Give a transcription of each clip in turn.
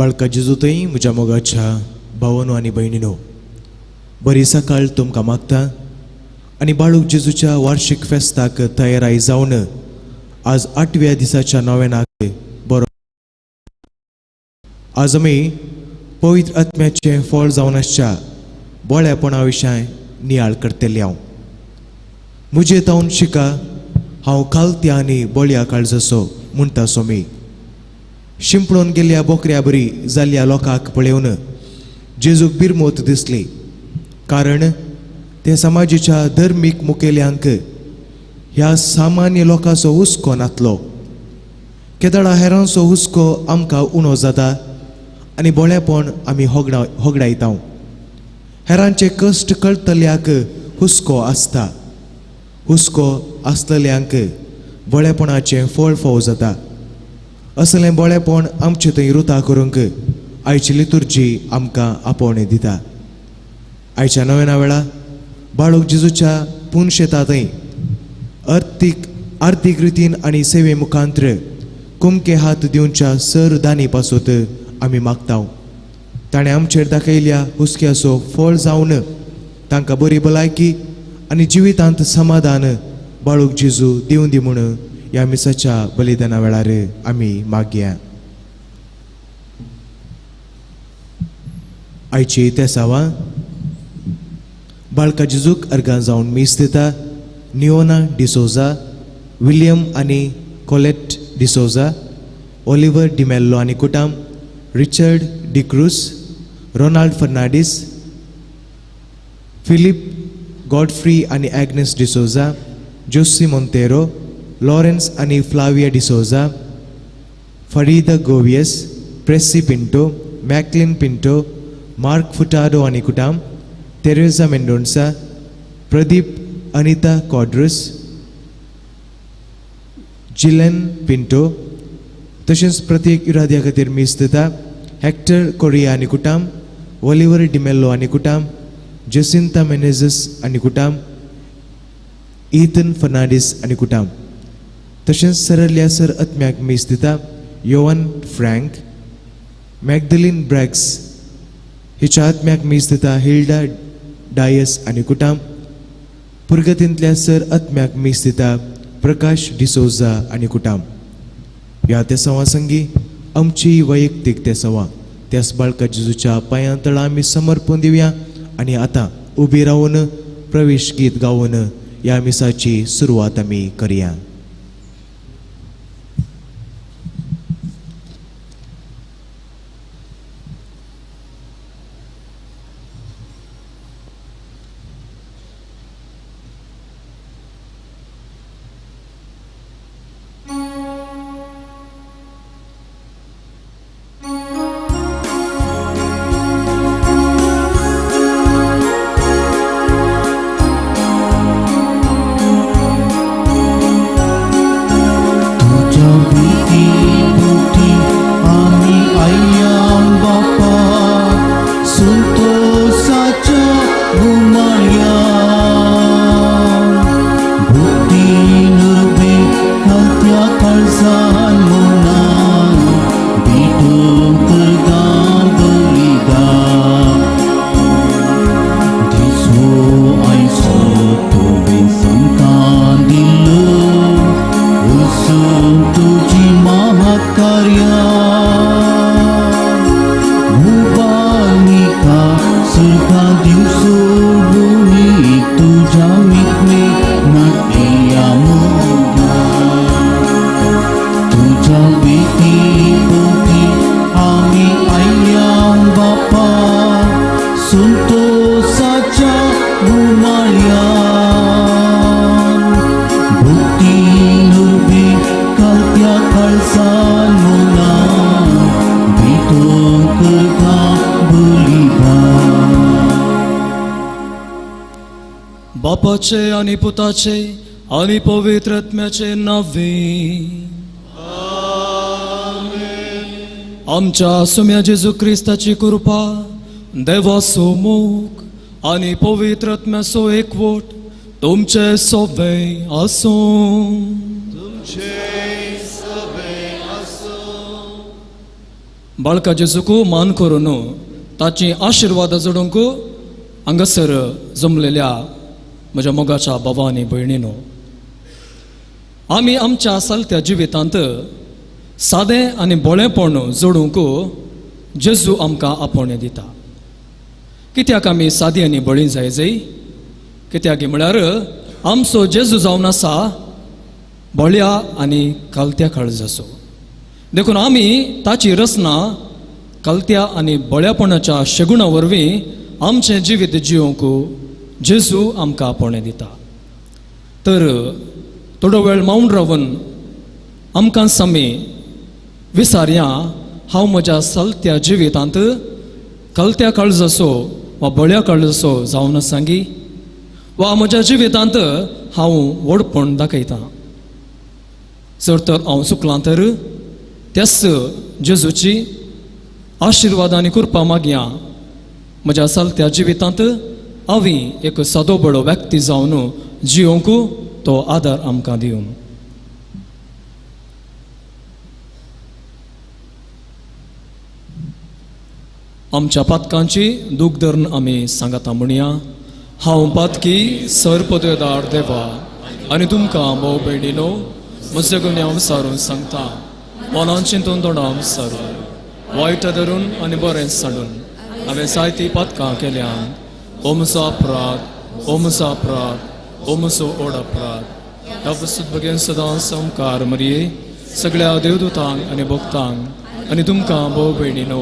बाळका जेजू थंय म्हज्या मोगाच्या भावानो आनी भयणीनो, बरी सकाळ तुमकां मागता आनी बाळूक जेजूच्या वार्षीक फेस्ताक तयाराय जावन आज आठव्या दिसाच्या नव्यानाक बरो. आज आमी पवित्र आत्म्याचें फळ जावन आसच्या बळेपणा विशय नियाळ करतले. हांव म्हजे तावन शिका, हांव खालत्या आनी बळया काळजाचो म्हणटा स्वामी. शिंपडून गेल्ल्या बोकऱ्या बरी जाल्ल्या लोकांक पळोवन जेजूक बिरमोत दिसली, कारण ते समाजाच्या धर्मीक मुखेल्यांक ह्या सामान्य लोकांचो हुस्को नातलो. केदळा हेरांचो हुस्को आमकां उणो जाता आनी बोळेपण आमी होगडायता. हेरांचे कश्ट कळटल्याक हुस्को आसता, हुस्को आसतल्यांक बळेपणाचें फळ फाव जाता. असलें बळेपण आमचें थंय रुता करूंक आयची लितुर्जी आमकां आपोवणें दिता. आयच्या नव्याना वेळा बाळूक जेजूच्या पुनशेता थंय आर्थीक रितीन आनी सेवे मुखांत्र कुमके हात दिवच्या सर दानी पासत आमी मागता. ताणें आमचेर दाखयल्या हुस्क्याचो फळ जावन तांकां बरी भलायकी आनी जिवितांत समाधान बाळूक जेजू दिवन दी म्हूण ह्या मिसाच्या बलिदाना वेळार आमी मागया. आयची तेसावां बाळका जेजूक अर्गां जावन मीस दिता नियोना डिसोजा, विलियम आनी कोलेट डिसोजा, ओलिवर डिमेल्लो आनी कुटाम, रिचर्ड डिक्रूज, रोनाल्ड फर्नांडीस, फिलीप गॉडफ्री आनी एग्नेस डिसोजा, जोसी मोंतेरो, लॉरेन्स आनी फ्लाविया डिसोजा, फरीदा गोवियस, प्रेसी पिंटो, मॅकलिन पिंटो, मार्क फुटाडो आनी कुटाम, तेरेझा मेंडोन्सा, प्रदीप अनिता कॉड्रस, जिलेन पिंटो. तशेंच प्रत्येक इराद्या खातीर मीस दिता हॅक्टर कोरिया आनी कुटाम, ओलिवर डिमेल्लो आनी कुटाम, जसिंता मेनेझस आनी कुटाम, इथन फर्नांडीस आनी कुटाम. तशेंच सरल्या सर आत्म्याक मीस दिता योवन फ्रँक, मॅगदलीन ब्रॅक्स हिच्या आत्म्याक मीस दिता हिल्डा डायस आनी कुटाम. पुरगतींतल्या सर आत्म्याक मीस दिता प्रकाश डिसोजा आनी कुटाम. ह्या तेसांवा संगी आमची वैयक्तीक तेसांवां त्याच बाळका जेजूच्या पांयां तळा आमी समर्पण दिवया आनी आतां उबी रावन प्रवेश गीत गावन ह्या मिसाची सुरवात आमी करया. तुझ्या भीती पोटी आमी आयल्या बापा, संतोषाच्या गुमाळ्या. भक्ती नुरबे घालत्या काळजान मोना भेटो करगा बलिदान. दिसो आयसो तुवें संतान दिलो वचून तुजी महाकार्या. भूपानिका सुर्गा दिवसो भूमी तुझ्या मित्मे नाटया मोगा. तुझ्या भीती पोटी आमी आयल्या बापा, संतोषाच्या गुमाळ्या. भक्ती नुरबे घालत्या काळजान मोना भेटो करता बलिदान. बापाचे आनी पुताचे आनी पवित्र आत्म्याचे नावे. आमच्या सुम्या जेजू क्रिस्ताची कृपा, देवाचो मोग आनी पवित्र आत्म्याचो एकवट तुमचे सोवे आसूं. तुमचे सवे आसूं. बाळका जेजूक मान करून ताची आशिर्वादां जोडूंक हांगासर जमलेल्या म्हज्या मोगाच्या बाबा आनी भयणीनो, आमी आमच्या चलत्या जिवितांत सादें आनी बोळेपण जोडूंक जेजू आमकां आपोवणें दिता. कित्याक आमी सादी आनी बळी जाय जाय? कित्याक म्हळ्यार आमचो जेजू जावन आसा बळ्या आनी कालत्या काळजाचो. देखून आमी ताची रचना कालत्या आनी बळ्यापणाच्या शेगुणा वरवीं आमचें जिवीत जिवंक जेजू आमकां आपोवणें दिता. तर थोडो वेळ मावन रावन आमकां सामी विसारया, हांव म्हज्या चलत्या जिवितांत कलत्या काळजाचो वा बळ्या काळजाचो जावन सांगी वा म्हज्या जिवितांत हांव व्हडपण दाखयतां. जर तर हांव चुकलां तर त्याच जेजूची आशिर्वाद आनी कृपा मागया म्हज्या चलत्या जिवितांत हांवें एक सादो बडो व्यक्ती जावन जिवंक तो आदार आमकां दिवं. आमच्या पातकांची दूख धरून आमी सांगाता म्हणया, हांव पातकी सरपदेदार देवा आनी तुमकां भाव भयणीनो म्हजे गुन्यांव सारून सांगता, मनान चिंतून तोंडान सारून वायट धरून आनी बरें सांडून हांवें जायतीं पातकां केल्यान. ओ म्हजो अपराध, ओ म्हजो अपराध, ओ म्हजो ओड अपराध. ह्या प्रस्तुत भगेन सदां समकार मरये सगळ्या देवदूतांक आनी भक्तांक आनी तुमकां भाव भयणीनो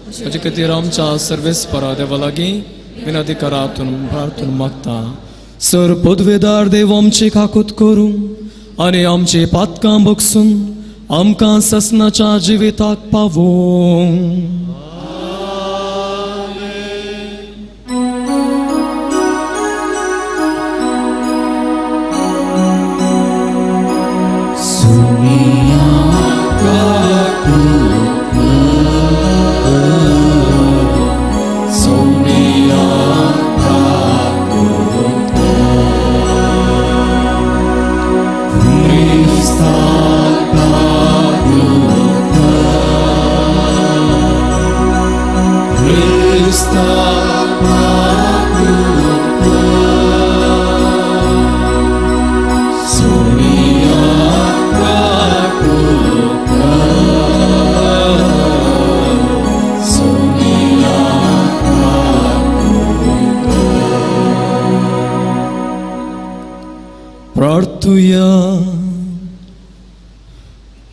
म्हजे खातीर आमच्या सर्वेस्परा देवा लागीं विनंती करातून प्रार्थून मागता. सर पदवेदार देव आमची काकूत करूं आनी आमची पातकां बगसून आमकां ससनाच्या जिविताक पावोवं.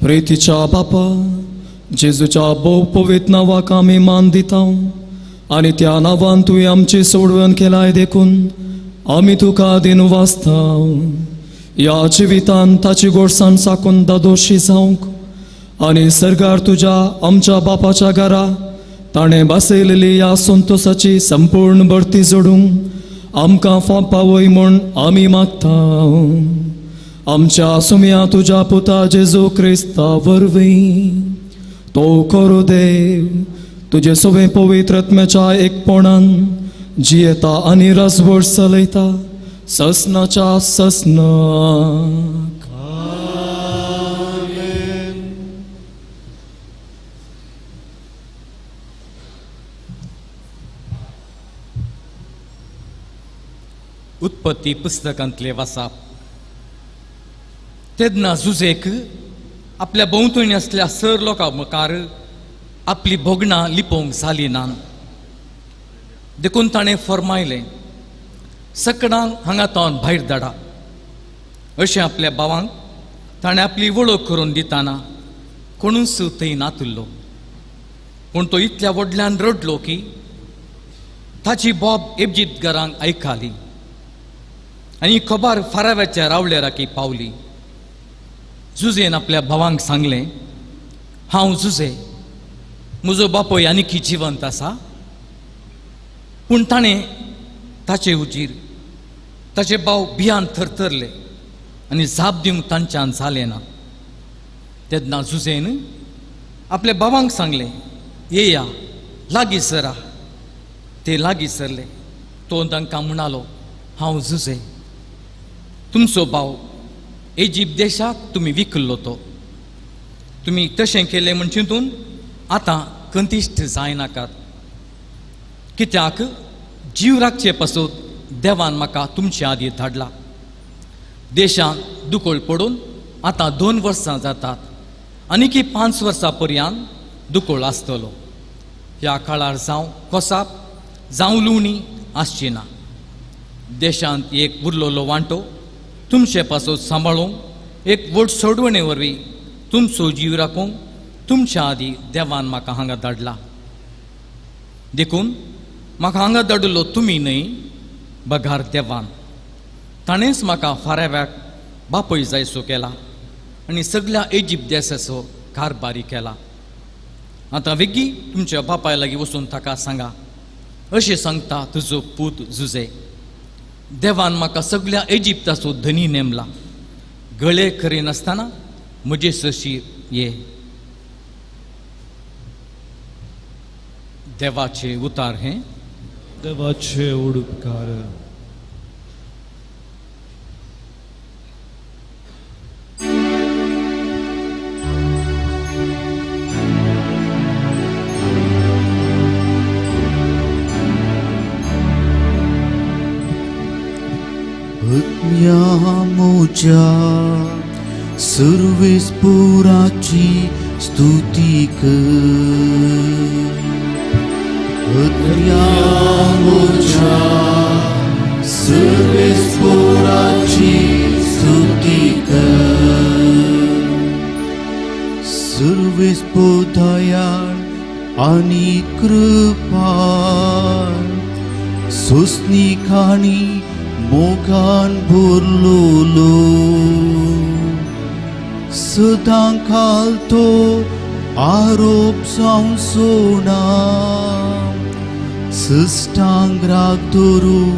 प्रितीच्या बापा जेजूच्या भोव पवित्र नांवाक आमी मान दिता आनी त्या नांवान तुवें आमची सोडवण केलाय देखून आमी तुका दिन वाचता. ह्या जिवितान ताची गोडसाण साकून दादोशी जावंक आनी सरकार तुज्या आमच्या बापाच्या घरा ताणें बसयलेली ह्या संतोसाची संपूर्ण भरती जोडूंक आमकां फाव पावय म्हूण आमी मागता. आमच्या सुम्या तुज्या पुता जेजू क्रिस्ता वरवीं तो करू देव तुजे सगळे पवित्र आत्म्याच्या एकपणान जियेता आनी राजवट चलयता ससनाच्या ससनाक. उत्पत्ती पुस्तकांतले वासाप. तेन्ना जुजेक आपल्या भोंवतणी आसल्या सर लोकां मुखार आपली भोगणां लिपोवंक जाली ना, देखून ताणें फर्मायलें, सकडांक हांगा तावन भायर धाडा. अशें आपल्या भावांक ताणें आपली वळख करून दिताना कोणूच थंय नातुल्लो, पूण तो इतल्या व्हडल्यान रडलो की ताची बोब एबजीतगरांक आयकाली आनी खबर फाराव्याच्या रावळेराकी पावली. जुजेन आपल्या भावांक सांगलें, हांव जुजे, म्हजो बापूय आनीकी जिवंत आसा. पूण ताणें ताचे उजीर ताचे भाव भियान थरथरले आनी जाप दिवंक तांच्यान जालें ना. तेन्ना जुजेन आपल्या भावांक सांगलें, येया लागीं सरा. ते लागीं सरले. तो तांकां म्हणालो, हांव जुजे, तुमचो भाव इजिप्त देशाक तुमी विकल्लो तो. तुमी तशें केलें म्हूण चिंतून आतां खंतिश्ट जायनाकात, कित्याक जीव राखचे पासून देवान म्हाका तुमचे आदी धाडला. देशांत दुकळ पडून आतां 2 वर्सां जातात, आनीकी 5 वर्सां पर्यंत दुकळ आसतलो. ह्या काळार जावं कोसाप जावं लुवणी आसची ना. देशांत एक उरलेलो वांटो तुमचे पासून सांबाळूंक एक व्हड सोडवणे वरवीं तुमचो जीव राखूंक तुमच्या आदी देवान म्हाका हांगा धाडला. देखून म्हाका हांगा धाडिल्लो तुमी न्हय, बगार देवान. ताणेंच म्हाका फाराव्याक बापूय जायसो केला आनी सगळ्या इजिप्त देशाचो कारभारी केला. आतां वेगीं तुमच्या बापाय लागीं वचून ताका सांगा, अशें सांगता तुजो पूत जुजे, देवान म्हाका सगळ्या इजिप्ताचो धनी नेमला. गळे करिनासतना म्हजे सरशी ये. देवाचे उतार हें. देवाचे उपकार. आत्म्या सर्वेस्पुराची स्तुती कर. आत्म्या सर्वेस्पुराची स्तुती कर. सर्वेस्पुर दयाळ आनी कृपाळ, सोसणीक आनी मोगान भरलेलो, सदां खालतो आरोप जावं सोना, सश्टांग राग धरून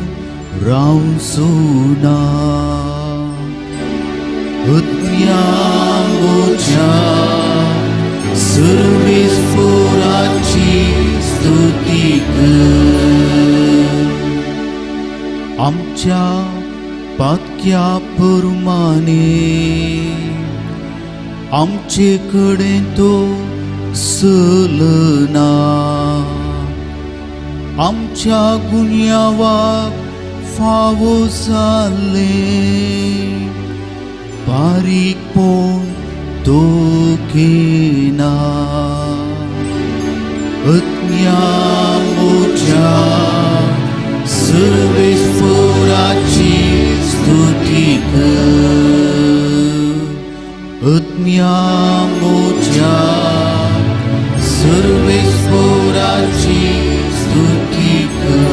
रावं सोना. आत्म्या म्हज्या सर्वेस्पुराची स्तुती कर. आमच्या पातक्या प्रमाणे आमचे कडेन तो चलना, आमच्या गुन्यांवाक फावो जाल्लें बारीकपण तो घेना. आत्म्या म्हज्या सर्वेस्पुराची स्तुती कर. आत्म्या म्हज्या सर्वेस्पुराची स्तुती कर.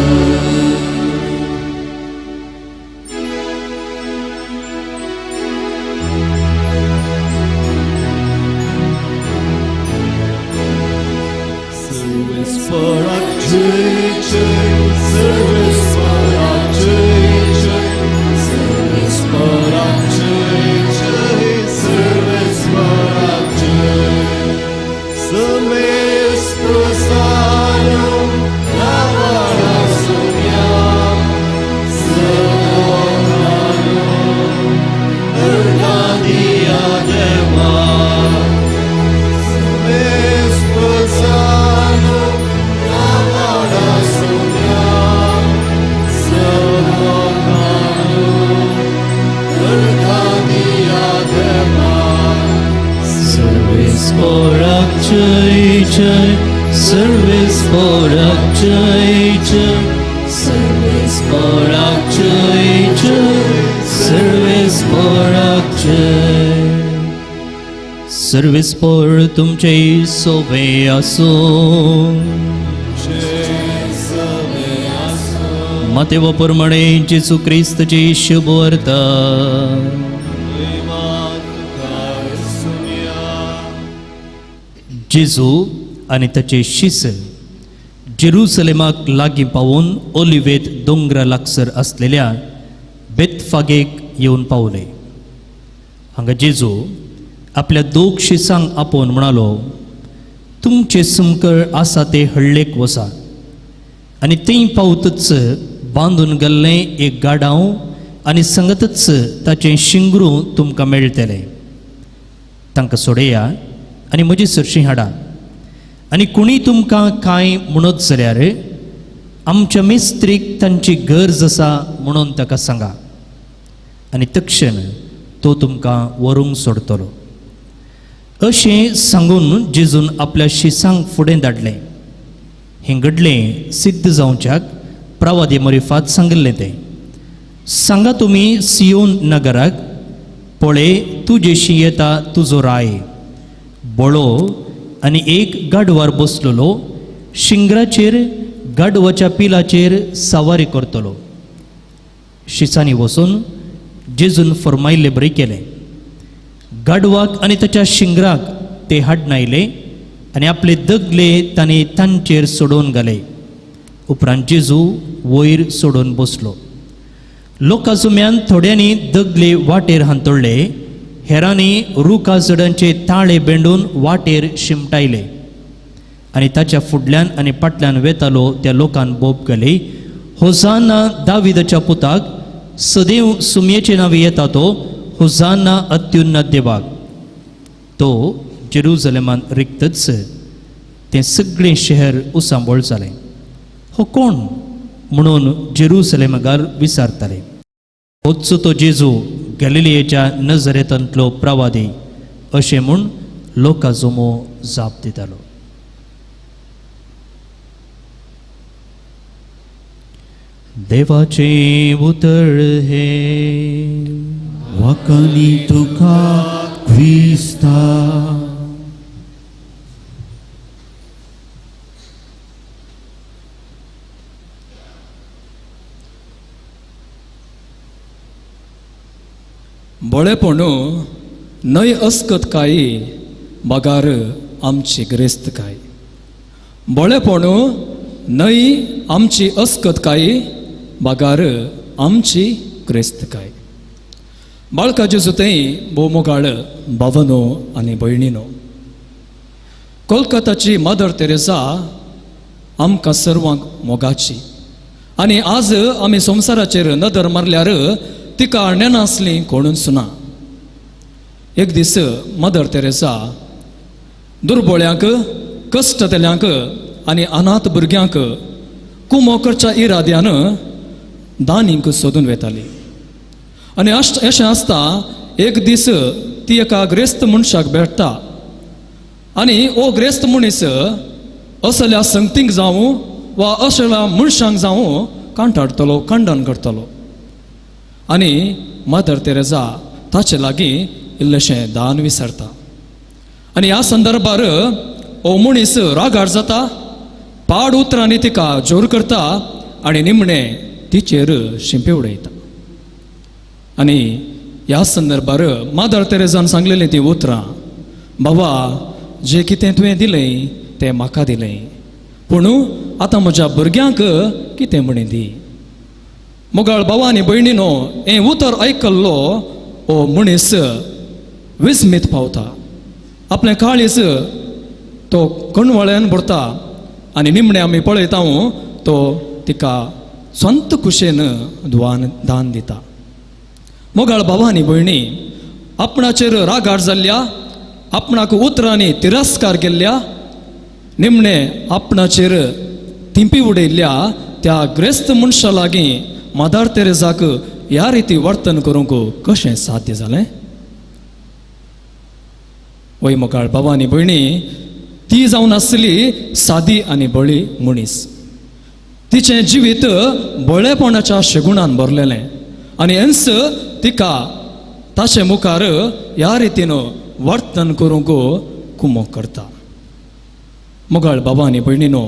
सर्वेस्पराक जय जय, सर्वेस्पराक जय जय, सर्वेस्पराक जय जय, सर्वेस्पराक जय. समेस्प्रसानो नावारा सुन्या, सर्वोनानो अर्गादिया देवा. समेस्प्रसानो नावारा सुन्या, सर्वोनानो अर्गादिया देवा. सर्वेस्पराक जय जय, सर्वेस्पराक जय जय, सर्वेस्पराक जय जय, सर्वेस्पराक जय. सर्वेस्पर तुमचे सोबे आसूं. मातेव प्रमाणे जेजू क्रिस्तची शुभ वार्ता. जेजू आनी ताचे शिस जेरुसलेमाक लागीं पावून ओलिवेत दोंगरा लागसर आसलेल्या बेतफागेक येवन पावले. हांगा जेजू आपल्या दोग शिसांक आपोवन म्हणालो, तुमचे सुमकळ आसा ते हळ्ळेक वसा आनी थंय पावतच बांदून गेल्लें एक गाडांव आनी संगतच ताचें शिंगरू तुमकां मेळटलें. तांकां सोडया आनी म्हजी सरशी हाडा. आनी कोणी तुमकां कांय म्हणत जाल्यार आमच्या मिस्त्रीक तांची गरज आसा म्हणून ताका सांगा आनी तक्षण तो तुमकां व्हरूंक सोडतलो. अशें सांगून जेजून आपल्या शिसांक फुडें धाडलें. हें घडलें सिद्ध जावच्याक प्रवादी मरिफात सांगिल्लें तें. सांगा तुमी सियोन नगराक, पळय तुजेशी येता तुजो राय, बळो आनी एक गाडवार बसलेलो, शिंगराचेर गाडवाच्या पिलाचेर सवारी करतलो. शिसांनी वचून जेजून फरमायल्ले बरें केलें. गाडवाक आनी ताच्या शिंगराक ते हाडनायले आनी आपले दगले तांणी तांचेर सोडोवन घाले. उपरांत जेजू वयर सोडून बसलो. लोकां जुम्यान थोड्यांनी दगले वाटेर हांतोडले, हेरांनी रुखा झडांचे ताळे बेंडून वाटेर शिमटायले आनी ताच्या फुडल्यान आनी फाटल्यान वेतालो त्या लोकान बोब घाली, होजाना दाविदाच्या पुताक, सदैव सुमयेचे नांवे येता तो, होजाना अत्युन्नत देवाक. तो जेरुजलेमान रिगतच तें सगळें शहर उसांबोळ जालें. हो कोण म्हणून जेरुसलेमगार विचारताले. होच तो जेजू गॅलिलियेच्या नजरेंतलो प्रवादी अशें म्हूण लोकां जमो जाप दितालो. देवाचें उतर हें. वखणी तुका क्रिस्ता. बळेपण न्हय अस्कत काय बगार आमची ग्रेस्त काय. बळेपण न्हय आमची अस्कत काय बगार आमची ग्रेस्त काय. बाळकाचे जुतें भोव मोगाळ भावनो आनी भयणीनो, कोलकाताची मदर तेरेसा आमकां सर्वांक मोगाची आनी आज आमी संवसाराचेर नदर मारल्यार तिका नेनासली कोणूच ना. एक दीस मदर तेरेसा दुर्बोळ्यांक, कश्टतल्यांक आनी अनाथ भुरग्यांक कुमो करच्या इराद्यान दानींक सोदून वेताली. आनी अशें आसता एक दीस ती एका ग्रेस्त मनशाक भेटता आनी ओ ग्रेस्त मनीस असल्या संगतींक जावं वा असल्या मनशांक जावं कांटाडटलो, खंडन करतलो. आनी मदर तेरेसा ताचे लागीं इल्लेशें दान विसरता. आनी ह्या संदर्भार ओ मनीस रागार जाता, पाड उतरांनी तिका जोर करता आनी निमणें तिचेर शिंपे उडयता. आनी ह्या संदर्भार मदर तेरेसान सांगलेलीं तीं उतरां, बाबा जें कितें तुवें दिलें तें म्हाका दिलें, पूण आतां म्हज्या भुरग्यांक कितें म्हणीं दी. मोगाळ भावा आनी भयणीनो, हें उतर आयकल्लो ओ मनीस विस्मीत पावता. आपलें काळीज तो कणवळ्यान भरता आनी निमणें आमी पळयता तो तिका संत कुशेन द्वान दान दिता. मोगाळ भावा आनी भयणी, आपणाचेर रागार जाल्ल्या, आपणाक उतरांनी तिरस्कार केल्ल्या, निमणें आपणाचेर तिंपी उडयल्ल्या त्या ग्रेस्त मनशा लागीं मदर तेरेसाक ह्या रिती वर्तन करूंक कशें साध्य जालें? वय मोगाळ बाबा आनी भयणी, ती जावन आसली सादी आनी बळी मनीस. तिचें जिवीत बळेपणाच्या शेगुणान भरलेलें आनी हेंच तिका ताचे मुखार ह्या रितीन वर्तन करूंक कुमोक करता. मोगाळ बाबा आनी भयणीनो,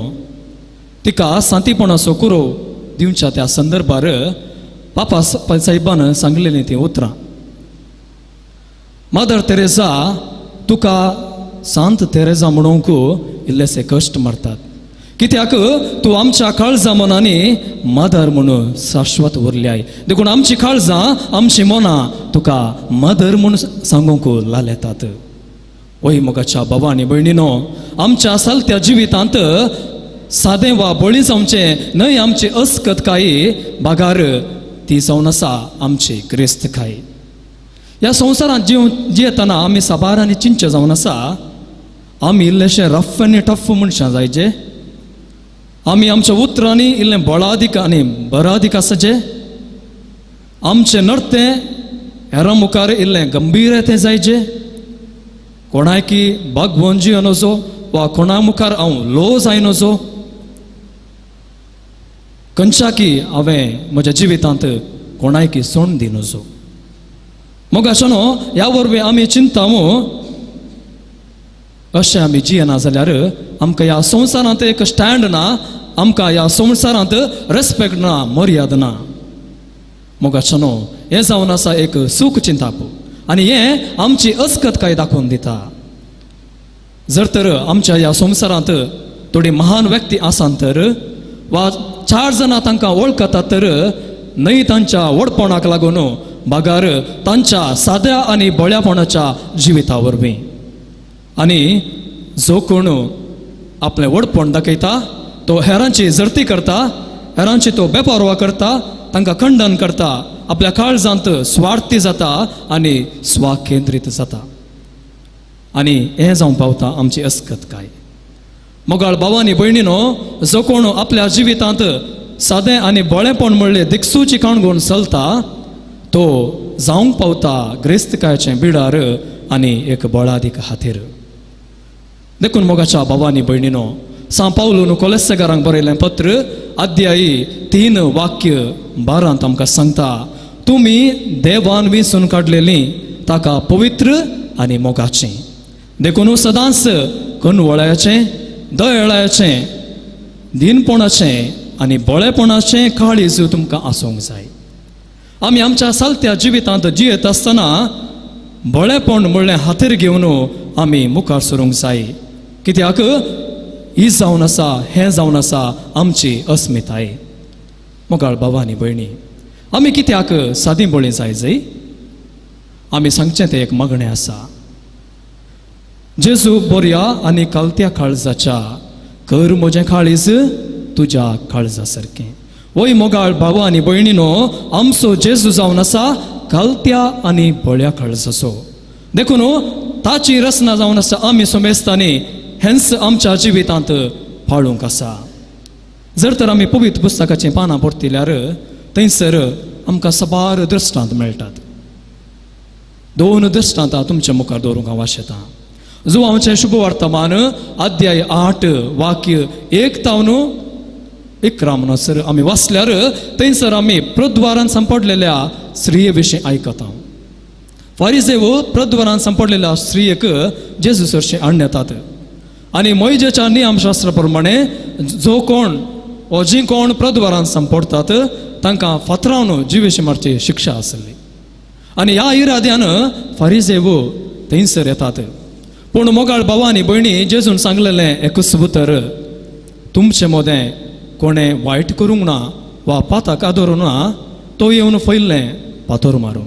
तिका सांतीपणाचो कुरो दिवच्या त्या संदर्भार पापा साहेबान सांगलेलीं तीं उतरां, मदर तेरेसा तुका सांत तेरेसा म्हणूंक इल्लेशे कश्ट मारतात, कित्याक तूं आमच्या काळजा मनांनी मदर म्हणून शाश्वत उरल्याय, देखून आमची काळजां आमची मनां तुका मदर म्हूण सांगूंक लालेतात. वय मोगाच्या बाबा आनी भयणीनो, आमच्या चलत्या जिवितांत सादें वा बळी जावचें न्हय आमची अस्कत काय बागार ती जावन आसा आमची ग्रेस्त काय. ह्या संवसारांत जियेतना आमी साबार आनी चिंतचें जावन आसा, आमी इल्लेशे रफ आनी टफ मनशां जायचे, आमी आमच्या उतरांनी इल्लें बळादीक आनी बरादीक आसाचे, आमचें नर्तें हेरां मुखार इल्लें गंभीर तें जायचे, कोणायकी बागवोन जियो नजो वा कोणा मुखार हांव लो जाय नजो। खंयच्याकी हांवें म्हज्या जिवितांत कोणायकी सोंड दी नजो। मोगाचो न्हू ह्या वरवीं आमी चिंता अशें आमी जियेना जाल्यार आमकां ह्या संवसारांत एक स्टँड ना, आमकां ह्या संवसारांत रेस्पेक्ट ना, मर्याद ना। मोगाचो न्हू हें जावन आसा एक सूख चिंताप आनी हें आमची अस्कतकाय दाखोवन दिता। जर तर आमच्या ह्या संवसारांत थोडी महान व्यक्ती आसात तर वा चार जाणां तांकां वळखतात तर न्हय तांच्या व्हडपणाक लागून बगर तांच्या साद्या आनी बळ्यापणाच्या जिविता वरवीं। आनी जो कोण आपलें व्हडपण दाखयता तो हेरांची जर्ती करता, हेरांची तो बेपारवा करता, तांकां खंडन करता, आपल्या काळजांत स्वार्थी जाता आनी स्वकेंद्रीत जाता आनी हें जावंक पावता आमची अस्कतकाय। मोगाळ भावांनी भयणीनो, जो कोण आपल्या जिवितांत सादें आनी बळेपण म्हणलें दिक्सूची काणगोण चलता तो जावंक पावता ग्रेस्तकायचें बिडार आनी एक बळादीक हातीर। देखून मोगाच्या भावांनी भयणीनो, सां पावलून कोलेस्सेगारांक बरयलें पत्र अध्यायी 3 वाक्य 12 आमकां सांगता, तुमी देवान विंचून काडलेली ताका पवित्र आनी मोगाचें, देखून सदांच कनवळ्याचें, दयाळाचें, दिनपणाचें आनी बळेपणाचें काळीज तुमकां आसूंक जाय। आमी आमच्या सालत्या जिवितांत जियेत आसतना बळेपण म्हणलें हातीर घेवन आमी मुखार सरूंक जाय, कित्याक ही जावन आसा, हें जावन आसा आमची अस्मिताय। मोगाळ भावा आनी भयणी, आमी कित्याक सादी बळी जाय जाय? आमी सांगचें तें एक मागणें आसा, जेजू बोरया आनी कालत्या काळजाच्या कर म्हजें काळीज तुज्या काळजा सारकें। वय मोगाळ भावा आनी भयणीनो, आमचो जेजू जावन आसा कालत्या आनी बळ्या काळजाचो, देखून ताची रचना जावन आसा आमी समेस्तांनी हेंच आमच्या जिवितांत पाळूंक आसा। जर तर आमी पवित्र पुस्तकाचीं पानां परतिल्यार थंयसर आमकां साबार दृश्टांत मेळटात। 2 दृश्टांतां तुमच्या मुखार दवरूंक हांव आशेतां। जुवांचें शुभ वर्तमान अध्याय 8 वाक्य 1 तावन 11 म्हणसर आमी वाचल्यार थंयसर आमी प्रद्वारान सांपडलेल्या स्त्रिये विशीं आयकता। फारिजेव प्रद्वारान सांपडलेल्या स्त्रियेक जेजू सरशीं हाडून येतात आनी मोयजेच्या नियमशास्त्रा प्रमाणे जो कोण वो जी कोण प्रद्वारान सांपडटात तांकां फातरावन जिवेशी मारची शिक्षा आसली आनी ह्या इराद्यान फारिजेव थंयसर येतात। पूण मोगाळ भावा आनी भयणी, जेजून सांगलेलें एकूच उतर, तुमचे मोदें कोणें वायट करूंक ना वा पाताक आदरूंक ना तो येवन फैल्लें पातोर मारूं।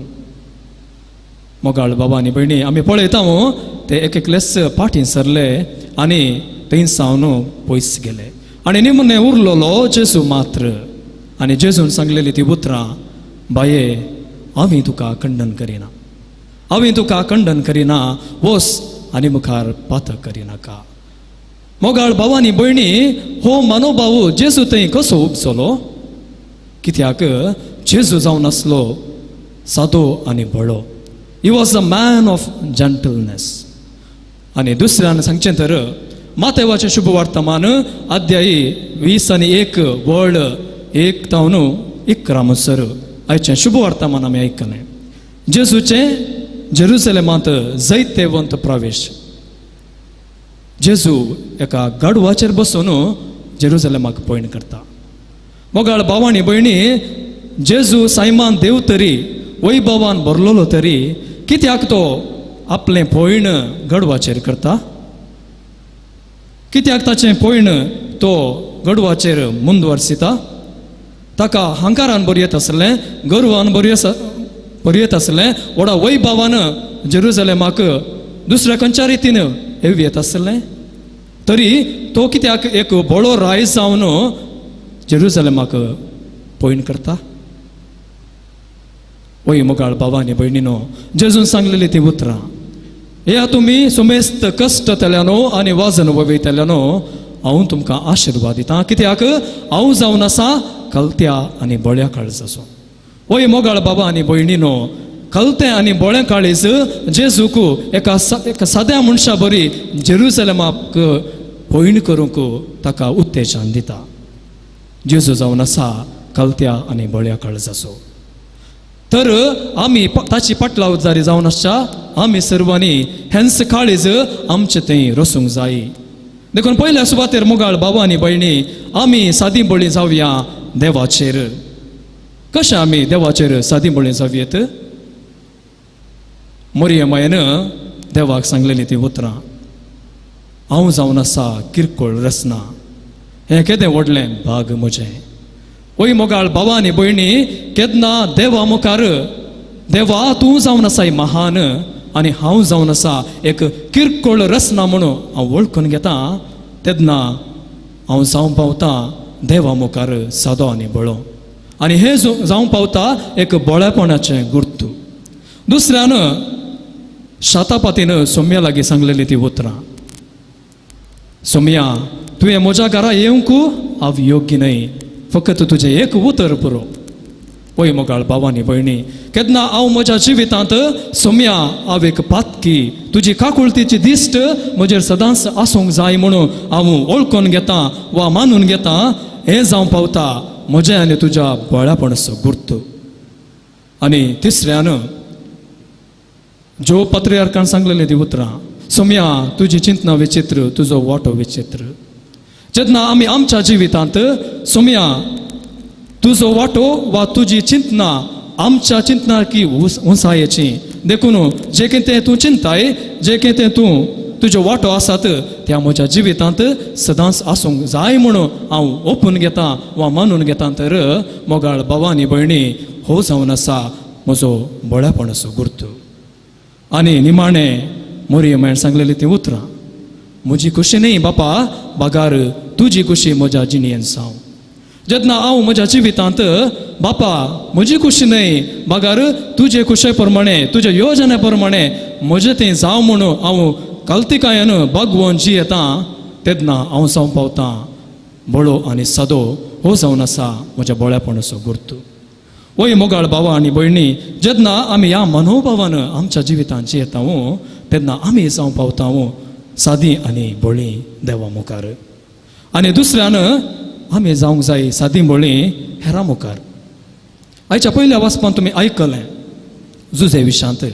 मोगाळ बाबा आनी भयणी, आमी पळयता ते एक एकलेच फाटीं सरले आनी थंय सावन पयस गेले आनी निमणें उरलेलो जेजू मात्र। आनी जेजून सांगलेली ती उतरां, बाये हांवें तुका खंडन करिना, हांवें तुका खंडन करिना, वस आनी मुखार पातक करिनाका। मोगाळ भावानी भयणी, हो मनोभाव जेजू थंय कसो उपजलो? कित्याक जेजू जावन आसलो सादो आनी बळो, he was a man of gentleness. आनी दुसऱ्यान सांगचें तर मातेवाचें शुभ वर्तमान अध्यायी 20 आनी 1 वळ 1 तावन 11 म्हणसर आयचें शुभ वर्तमान आमी आयकलें। जेजूचें जेरुसलेमांत जैतेवंत प्रवेश। जेजू एका गाडवाचेर बसून जेरुसलेमाक पयण करता। मोगाळ भावानी भयणी, जेजू सायमान देव तरी वैभवान भरलेलो तरी कित्याक तो आपलें पयण गडवाचेर करता? कित्याक ताचें पयण तो गडवाचेर मुंदवर्सिता? ताका हंकारान बरयत आसलें, गर्वान बरयत आसलें, व्हडा वैभवान जेरुसलेमाक दुसऱ्या खंयच्या रितीन येत आसलें तरी तो कित्याक एक बळो रायज जावन जेरुसलेमाक पयण करता? वय मोगाळ भावा आनी भयणीनो, जेजून सांगलेली ती उतरां, ह्या तुमी सुमेस्त कश्ट तेल्यानो आनी वाजन वयतल्यानो, हांव तुमकां आशिर्वाद दिता, कित्याक हांव जावन आसा कलत्या आनी बळ्या काळजाचो. ओय मोगाळ बाबा आनी भयणीनो, कलतें आनी बोळें काळीज जेजूक एका साद्या मनशा बरी जेरुसलेमाक पयण करूंक ताका उत्तेजन दिता. जेजू जावन आसा कलत्या आनी बळ्या काळजाचो. तर आमी ताची पाटलावजारी जावन आसच्या आमी सर्वांनी हेंच काळीज आमचें थंय रसूंक जाय. देखून पयल्या सुवातेर मोगाळ बाबा आनी भयणी आमी सादी बळी जावया देवाचेर. कशें आमी देवाचेर सादी बळी जावयेत? मोरये मायन देवाक सांगलेली ती उतरां, हांव जावन आसा किरकोळ रचना, हें केदें व्हडलें भाग म्हजें. ओय मोगाळ बाबा आनी भयणी, केन्ना देवा मुखार देवा तूं जावन आसा महान आनी हांव जावन आसा एक किरकोळ रचना म्हणून हांव वळखून घेता, तेन्ना हांव जावं पावता देवा मुखार सादो आनी बळो, आनी हें जावं पावता एक बळेपणाचें गुर्तू. दुसऱ्यान शातापातीन सोम्या लागीं सांगलेली ती उतरां, सोम्या तुवें म्हज्या घरा येवंक हांव योग्य न्हय, फकत तुजें एक उतर पुरो. पळय मोगाळ बाबा आनी भयणी, केन्ना हांव म्हज्या जिवितांत सोम्या हांव एक पातकी, तुजी काकुळतीची दिश्ट म्हजेर सदांच आसूंक जाय म्हणून हांव वळखून घेता वा मानून घेता, हें जावं पावता म्हजें आनी तुज्या बळ्यापणाचो गुर्त. आनी तिसऱ्यान ज्यो पत्रियार्कान सांगलेली ती उतरां, सोम्या तुजी चिंतना विचित्र, तुजो वाटो विचित्र. जेन्ना आमी आमच्या जिवितांत सोम्या तुजो वाटो वा तुजी चिंतना आमच्या चिंतना की उंचायेची, देखून जे कितें तूं चिंताय, जे कितें तूं तुज्यो वाटो आसात त्या म्हज्या जिवितांत सदांच आसूंक जाय म्हणून हांव ओपून घेता वा मानून घेता, तर मोगाळ बाबा आनी भयणी हो जावन आसा म्हजो बळेपणाचो गुर्त. आनी निमाणें मोरये मायन सांगलेली ती उतरां, म्हजी खुशी न्ही बापा बागार तुजी खुशी म्हज्या जिणेन जावं. जेन्ना हांव म्हज्या जिवितांत बापा म्हजी खुशी न्हय बागार तुजे खुशे प्रमाणे तुजे योजने प्रमाणे म्हजें तें जावं म्हणून हांव कल्तिकायन बागवोन जियेता, तेन्ना हांव जावं पावता बळो आनी सादो. हो जावन आसा म्हज्या बळेपणाचो गुर्त. ओय मोगाळ बाबा आनी भयणी, जेन्ना आमी ह्या मनोभावान आमच्या जिवितांत जियेता तेन्ना आमी जावं पावता सादी आनी बळी देवा मुखार. आनी दुसऱ्यान आमी जावंक जाय सादी बळी हेरां मुखार. आयच्या पयल्या वाचपान तुमी आयकलें जुजे विशांत.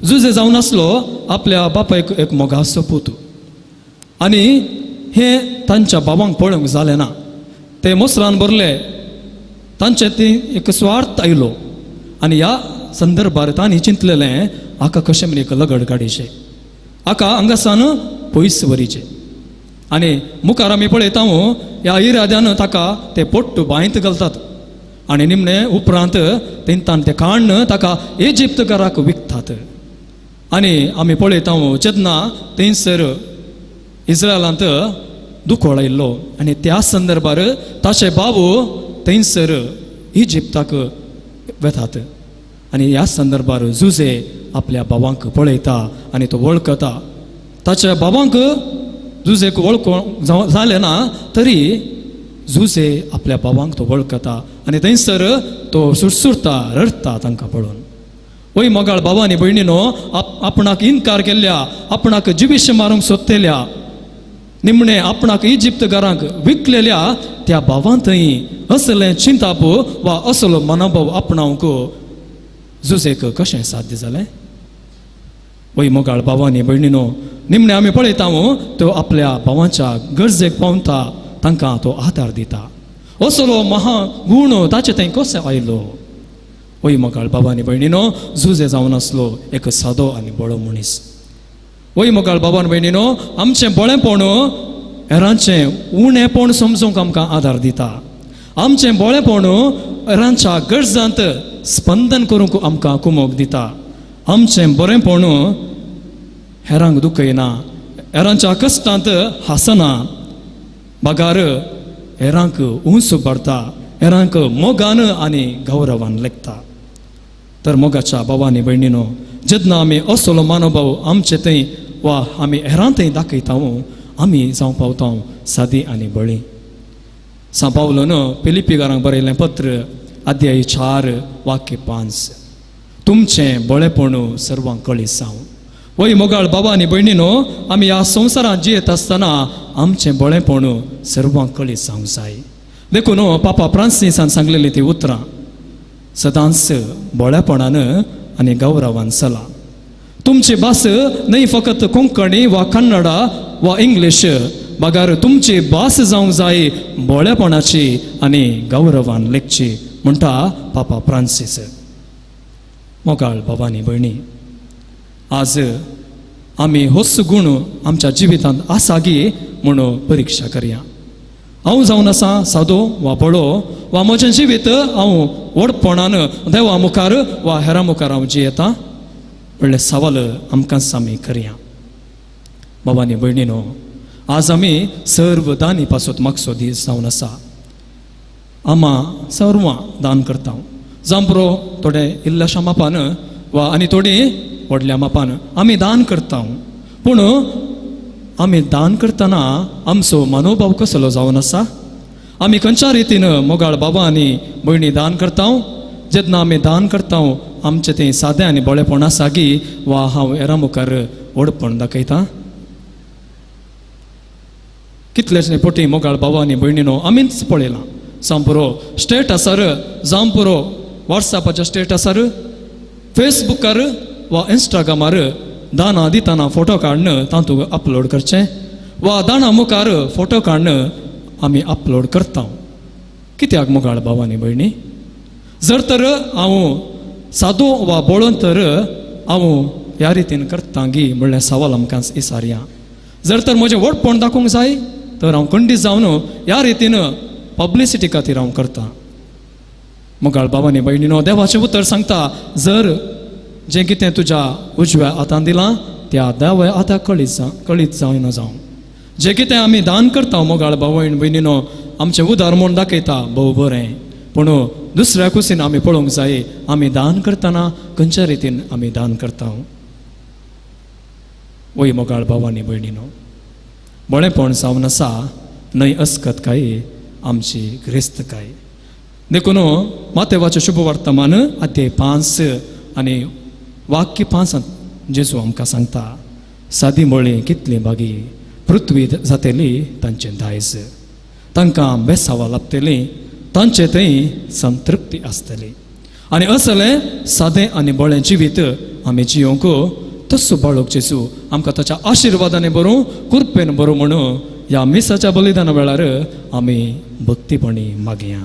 जुजे जावन आसलो आपल्या बापायक एक मोगाचो पूत, आनी हें तांच्या बाबांक पळोवंक जालें ना. ते मोसरान भरले, तांचे ती एक स्वार्थ आयलो आनी ह्या संदर्भार तांणी चिंतलेलें हाका कशें म्हण एक लगड काडीचें, हाका हांगासान पयस व्हरीचें. आनी मुखार आमी पळयता ह्या इराद्यान ताका ते पोट्ट बांयत घालतात आनी निमणे उपरांत तेंतान ते काण्ण ताका इजिप्त घराक विकतात. आनी आमी पळयता जेन्ना थंयसर इस्रायलांत दुकोळ आयिल्लो आनी त्या संदर्भार ताचे बाबू थंयसर इजिप्ताक वेतात आनी ह्या संदर्भार जुजे आपल्या बाबांक पळयता आनी तो वळखता. ताच्या बाबांक जुजेक वळखूंक जालें ना तरी जुजे आपल्या बाबांक तो वळखता आनी थंयसर तो सुरसुरता, रडटा तांकां पळोवन. वय मोगाळ बाबा आनी भयणीनो, आपणाक इनकार केल्ल्या, आपणाक जिवीश मारूंक सोदतेल्या, निमणे आपणाक इजिप्त घरांक विकलेल्या त्या भावान थंय असलें चिंताप वा असलो मनोभाव आपणावंक जुजेक कशें साध्य जालें? वय मोगाळ बाबा आनी भयणीनो, निमणे आमी पळयता तो आपल्या भावांच्या गरजेक पावता, तांकां तो आदार दिता. असलो महा गूण ताचे थंय कसो आयलो? वय मोगाळ बाबा आनी भयणीनो, जुजे जावन आसलो एक सादो आनी बळो मनीस. वय मोगाळ बाबा आनी भयणीनो, आमचें बळेपण हेरांचें उणेपण समजूंक आमकां आदार दिता. आमचें बळेपण हेरांच्या गरजांत स्पंदन करूंक आमकां कुमोक दिता. आमचें बरेंपण हेरांक दुखयना, हेरांच्या कश्टांत हांसना, बगार हेरांक उंच भरता, हेरांक मोगान आनी गौरवान लेखता. तर मोगाच्या बाबा आनी भयणीनो, जेन्ना आमी असलो मानोभाव आमचे थंय वा आमी हेरां थंय दाखयता आमी जावं पावता सादी आनी बळी. सां पावलोन फिलिपीकारांक बरयलें पत्र अध्याय 4 वाक्य 5 तुमचें बळेपण सर्वांक कळीत जावं. वय मोगाळ बाबा आनी भयणीनो, आमी ह्या संवसारांत जियेत आसतना आमचें बळेपण सर्वांक कळीत जावंक जाय. देखून पापा फ्रांसिसान सांगलेली ती उतरां सदांच बळेपणान आनी गौरवान चला. तुमची भास न्हय फकत कोंकणी वा कन्नडा वा इंग्लीश, बगर तुमची भास जावंक जाय बळेपणाची आनी गौरवान लेखची म्हणटा पापा फ्रांसीस. मोगाळ बाबा आनी भयणी, आज आमी होच गूण आमच्या जिवितांत आसा गी म्हणून परिक्षा करया. हांव जावन आसा सादो वा बळो वा म्हजें जिवीत हांव व्हडपणान देवा मुखार वा हेरां मुखार हांव जियेता म्हणलें सवाल आमकां आमी करया. बाबा आनी भयणीनो, आज आमी सर्व दानी पासत मागचो दीस जावन आसा. आमा सर्वां दान करता, जांबरो थोडे इल्ल्याशा मापान वा आनी थोडी व्हडल्या मापान आमी दान करता. पूण आमी दान करतना आमचो मनोभाव कसलो जावन आसा? आमी खंयच्या रितीन मोगाळ बाबा आनी भयणी दान करता? जेन्ना आमी दान करता आमचें तें सादें आनी बळेपण आसा गी वा हांव हेरां मुखार व्हडपण दाखयता? कितलेशे पोटी मोगाळ बाबा आनी भयणीनो आमीच पळयलां. जावं स्टेटसार, जावं पुरो वॉट्सॅपाच्या स्टेटसार, फेसबुकार वा इंस्टाग्रामार दानां दितना फोटो काडून तातूंत अपलोड करचें वा दाना मुखार फोटो काडून आमी अपलोड करता. कित्याक मोगाळ बाबा आनी भयणी? जर तर हांव सादो वा बोळोन तर हांव ह्या रितीन करता गी म्हणलें सवाल आमकां विचारया. जर तर म्हजें व्हडपण दाखोवंक जाय तर हांव खंडीत जावन ह्या रितीन पब्लिसिटी खातीर हांव करता. मोगाळ बाबा आनी भयणीनो, देवाचें उतर सांगता, जर जें कितें तुज्या उजव्या हातान दिलां त्या दाव्या हाताक कळीत जायना जावं. जें कितें आमी दान करता मोगाळ बाबा भयणीनो आमचें उदार म्हूण दाखयता भोव बरें, पूण दुसऱ्या कुशीन आमी पळोवंक जाय आमी दान करतना खंयच्या रितीन आमी दान करता. वय मोगाळ बाबा आनी भयणीनो, बळेपण जावन आसा न्हय अस्कतकाय आमची ग्रेस्तकाय. देखून मातेवाचें शुभ वर्तमान अध्याय 5 आनी वाक्य 5 जेजू आमकां सांगता, सादी मळी कितली बागी पृथ्वी जातली तांचें दायज, तांकां बेसावा लाबतली, तांचे थंय संतृप्ती आसतली. आनी असलें सादें आनी बळें जिवीत आमी जियोंक तसो बाळक जेजू आमकां ताच्या आशिर्वादाने बरोवं कृपेन बरोवं म्हणून ह्या मिसाच्या बलिदाना वेळार आमी भक्तीपणी मागया.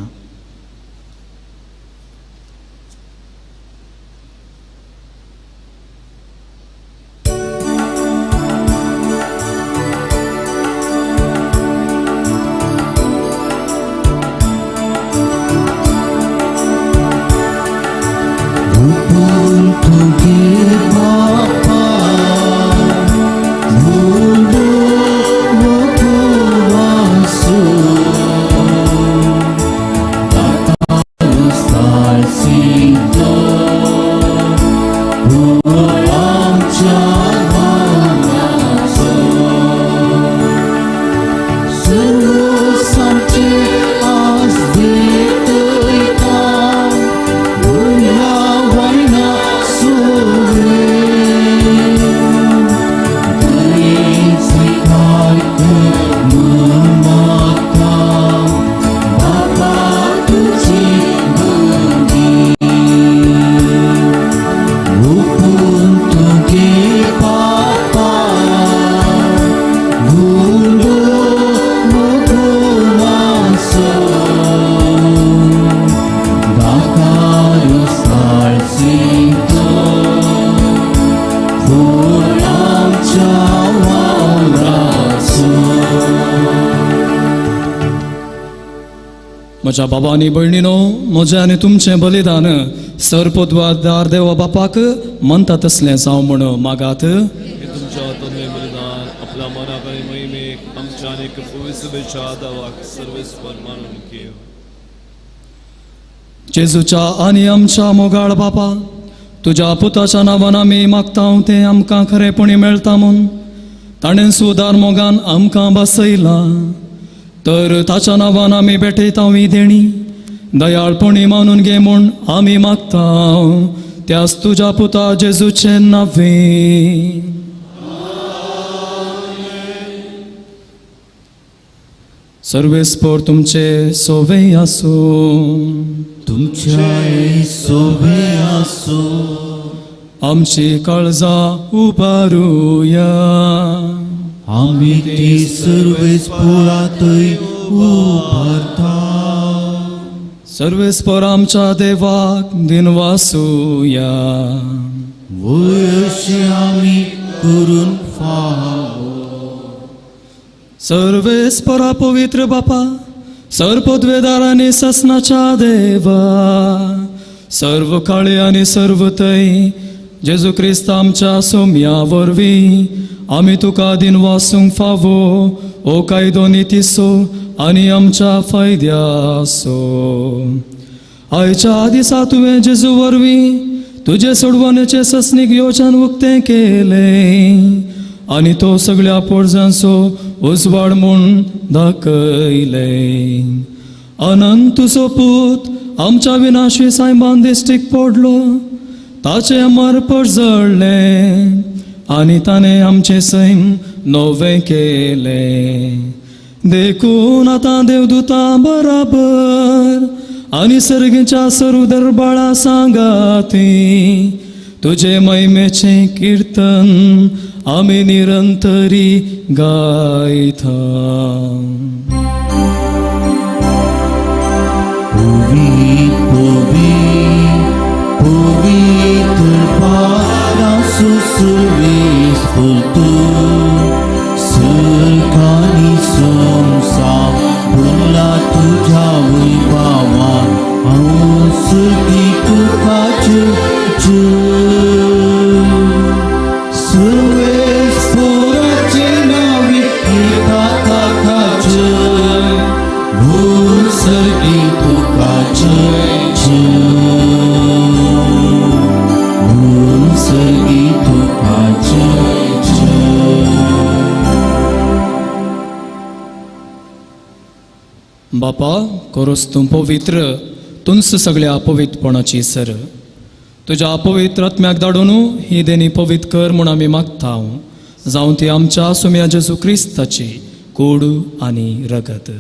म्हज्या बाबा आनी भयणीनो, म्हजें आनी तुमचें बलिदान सर्पद्वार देवा बापाक म्हणटा तसलें जावं म्हूण मागात. तुमच्या हातांतलें बलिदान आपल्या मनाक आनी महिमेक आमच्या आनी पवित्र देवाक सर्वेस्पर मानून घेव. जेजूच्या आनी आमच्या मोगाळ बापा, तुज्या पुताच्या नांवान आमी मागता तें आमकां खरेपणी मेळटा म्हूण ताणें सुदार मोगान आमकां बसयलां. तर ताच्या नांवान आमी भेटयता ही देणी दयाळपणी मानून घे म्हूण आमी मागता त्याच तुज्या पुता जेजूचें नांवे. सर्वेस्पोर तुमचे सोवे आसूं. तुमच्याय सोवे आसूं. आमची काळजां उबारुया. आमी ती सर्वेस्पोरातय उबारता. सर्वेस्पोर आमच्या देवाक दिनवासुया. वय अशें आमी करून फावो. सर्वेस्पोरा पवित्र बापा, सर्व पदवेदार आनी ससनाच्या देवा, सर्व काळे आनी सर्व थंय जेजू क्रिस्त आमच्या सोम्या वरवीं आमी तुका दिनवासूंक फावो ओ कायदो नितीसो आनी आमच्या फायद्यासो. आयच्या दिसा तुवें जेजू वरवीं तुजे सोडवणेचें ससनीक योजन उक्तें केलें आनी तो सगळ्या पोरजांचो उजवाड म्हूण दाखयलें. अनंत तुजो पूत आमच्या विनाशी सायबान दिश्टीक पडलो, ताचें मरपट जळ्ळें आनी ताणें आमचें सैम नवें केलें. देखून आतां देवदूतां बराबर आनी सर्गीच्या सर्व दरबाळा सांगाती तुजे महिमेचें किर्तन आमी निरंतरी गायता. पवित्र पवित्र पवित्र पारासु सर्वेस्पोर तूं सरकानी संसा भरला तुज्या वैभावान हांव सर्गी तुका सर्वेस्पोराचे नांवे येता ताका जय, भूल सर्गी तुका जय जय, भूल सर्गी तुका जय जय. बापा करोस तूं पवित्र तुंच सगळ्या पवित्रपणाची सर तुज्या पवित्र आत्म्याक धाडून ही देणी पवित्र कर म्हूण आमी मागता जावं ती आमच्या सुम्या जेजू क्रिस्ताची कोडू आनी रगत.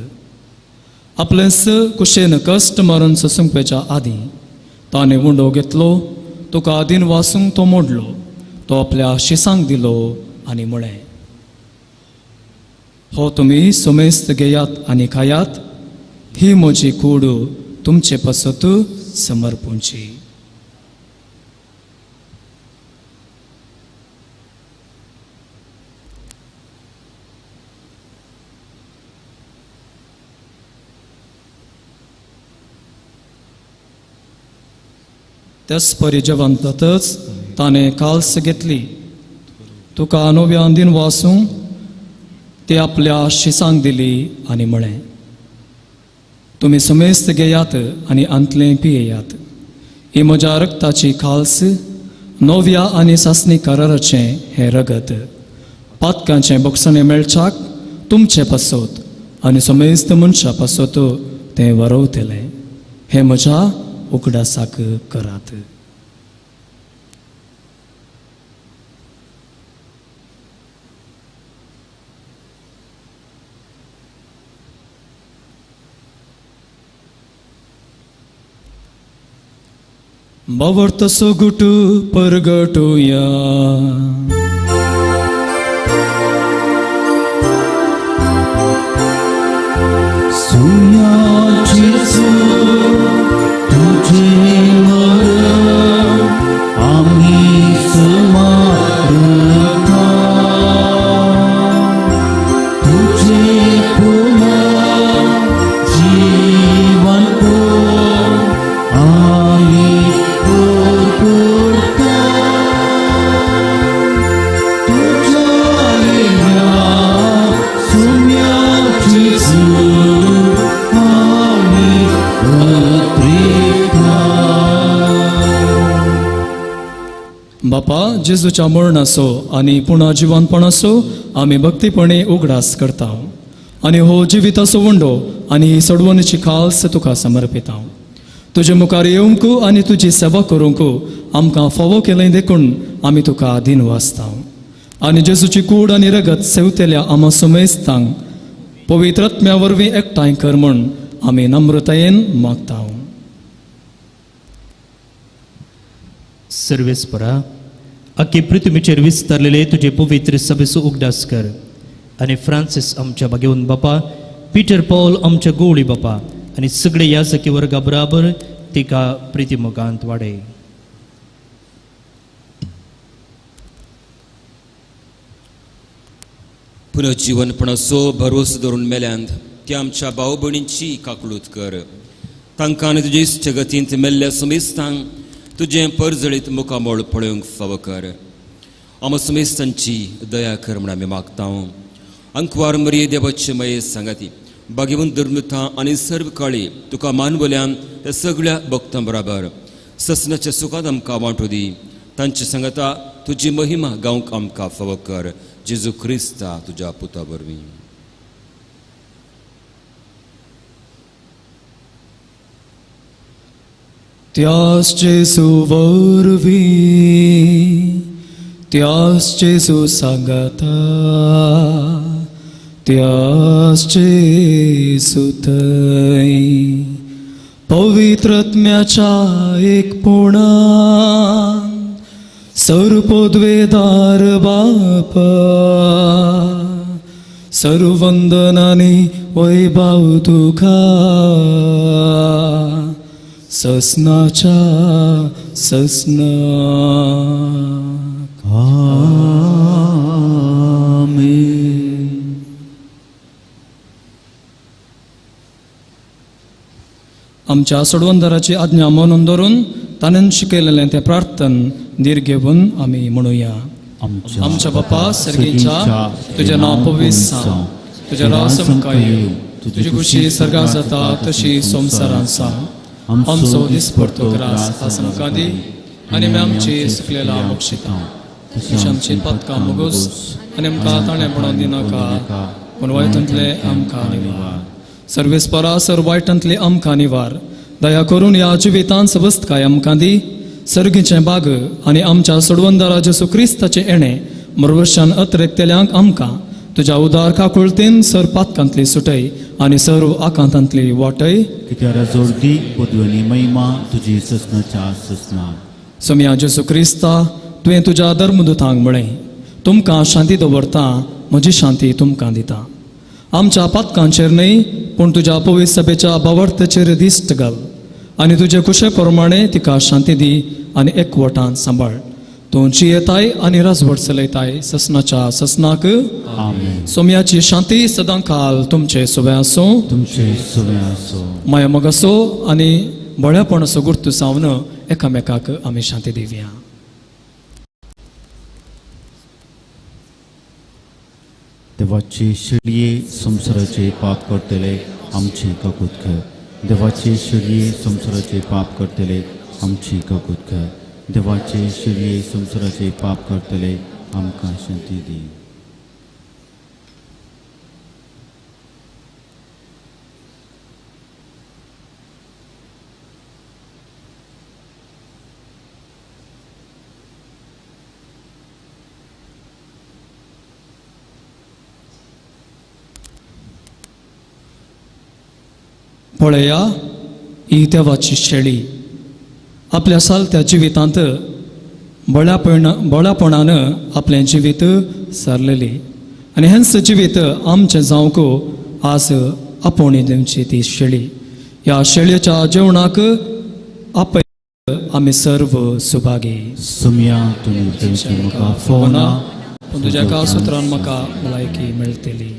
आपलेंच कुशेन कश्ट मारून ससुंकपेच्या आदीं ताणें उंडो घेतलो, तुका आदीन वासूंक तो मोडलो, तो आपल्या शिसांक दिलो आनी म्हळें, हो तुमी सुमेस्त घेयात आनी खायात, ही म्हजी कूड तुमचे पासत समर्पूंची. त्याच परी जेवण जातच ताणें काल्स घेतली, तुका नव्यान दिन वासूंक ती आपल्या शिसांक दिली आनी म्हळें, तुमी समेस्त घेयात आनी आंतलें पियेयात, ही म्हज्या रक्ताची खाल्स नव्या आनी सासणी कराराचें हें रगत पातकांचें बोगसणें मेळच्याक तुमचे पासत आनी समेस्त मनशां पासत तें वरवतलें. हें म्हज्या उगडासाक करात. बावर्त सोगुट परगटुया. सुया जेजू तुझे मरण आमी स्मारता, तुझे पुनर्जीवन आमी परगटता, तुझ्या येण्या सुम्या जेजू बापा जेजूच्या मरणाचो आनी पुणा जिवनपणाचो आमी भक्तीपणे उगडास करता आनी हो जिविताचो उंडो आनी ही सोडवणीची खास तुका समर्पिता. तुजे मुखार येवंक आनी तुजी सेवा करूंक आमकां फावो केलें देखून आमी तुका आदीन वाचता आनी जेजूची कूड आनी रगत सेवतेल्या आमा सुमेस्तांक पवित्र आत्म्या वरवीं एकठांय कर म्हूण आमी नम्रतायेन मागता. सर्वेस्परा आख्खे पृथ्वीचेर विस्तारलेले तुजे पवित्र सभेचो उगडास कर आनी फ्रांसीस आमच्या बागेवन बापा, पीटर पॉल आमच्या गोवळी बापा आनी सगळे याजकी वर्गा बराबर तिका प्रितीमुखांत वाडय. पुनर्जीवनपणाचो भरोसो धरून मेल्यांत त्या आमच्या भाव भयणींची काकळूत कर. तांकां आनी तुजे इश्ट गतींत मेल्ल्या सुमेस्तांक तुजें परजळीत मुखामळ पळोवंक फावो कर. आमा सुमेस्तांची दया कर म्हूण आमी मागता. अंकवार मरिये देवाचे मये सांगाती बागेवन धर्मता आनी सर्व काळी तुका मानवल्यान त्या सगळ्या भक्तां बराबर ससनाच्या सुखांत आमकां वांटू दी. तांचे सांगाता तुजी महिमा गावंक आमकां फावो कर. जेजू क्रिस्ता तुज्या पुता वरवीं. त्यास जेजू वरवीं, त्यास जेजू सांगाता, त्यास जेजू थंय पवित्र आत्म्याच्या एकपणान सर्वपद्वेदार बापा सर्वंदनानी वैभाव तुका ससनाच्या ससनाक. आमेन. आमच्या सोडवंदराची आज्ञा म्हणून धरून ताणें शिकयलेलें तें प्रार्थन धीर घेवन आमी म्हणुया. आमच्या बापा सर्गीच्या, तुजें नांव पवित्र जावं, तुजें राज आमकां येवं, तुजी खुशी सर्गां जाता तशी संवसारांत जावं. आमचो दिसपडतो ग्रास आज आमकां दी आनी आमी आमची सुकलेला बक्षिता, तशी आमची पातकां मुगोस आनी आमकां ताणेपणां दिनाका, पूण वायटांतले आमकां निवार. सर्वेस्परा सर वायटांतले आमकां निवार. दया करून ह्या जिवितांत सवस्तकाय आमकां दी. सर्गीचें बाग आनी आमच्या सोडवंदारा जेसू क्रिस्ताचें येणें मरवशान अत्रेकतेल्यांक आमकां तुज्या उदार काकुळतेन सर पातकांतली सुटय आनी सर्व आकांतांतली वाटय. कित्याक जोडदी पदवी महिमा तुजी ससनाच्या ससना. सोमया जेसू क्रिस्ता, तुवें तुज्या धर्मदूतांक म्हळें, तुमकां शांती दवरता, म्हजी शांती तुमकां दिता. आमच्या पातकांचेर न्हय पूण तुज्या पवित्र सभेच्या भावार्थाचेर दिश्ट घाल आनी तुजे कुशे प्रमाणे तिका शांती दी आनी एकवटान सांबाळ. तूं जियेताय आनी राजवट चलयताय ससनाच्या ससनाक. आमेन. सोमयाची शांती सदां काल तुमचे सुवे आसूं. तुमचे सुवे आसूं. माया मोगाचो आनी बळ्यापणाचो गुर्तू जावन एकामेकाक आमी शांती दिवया. देवाचे शेळये संवसाराचे पाप करतले आमचे काकूत कर. देवाचे शेळये संवसाराचे पाप करतले आमची काकूत कर. देवाचे शेळये संवसाराचे पाप करतले आमकां शांती दी. पळया ही देवाची शेळी आपल्या सालत्या जिवितांत बळ्यापणान आपलें जिवीत सारलेली आनी हेंच जिवीत आमचें जावंक आज आपोवणी दिवची ती शेळी. ह्या शेळयेच्या जेवणाक आपय आमी सर्व सुभागी. सुमया तुमी तुमची म्हाका फोना, पूण तुज्या एका सुत्रान म्हाका भलायकी मेळटली.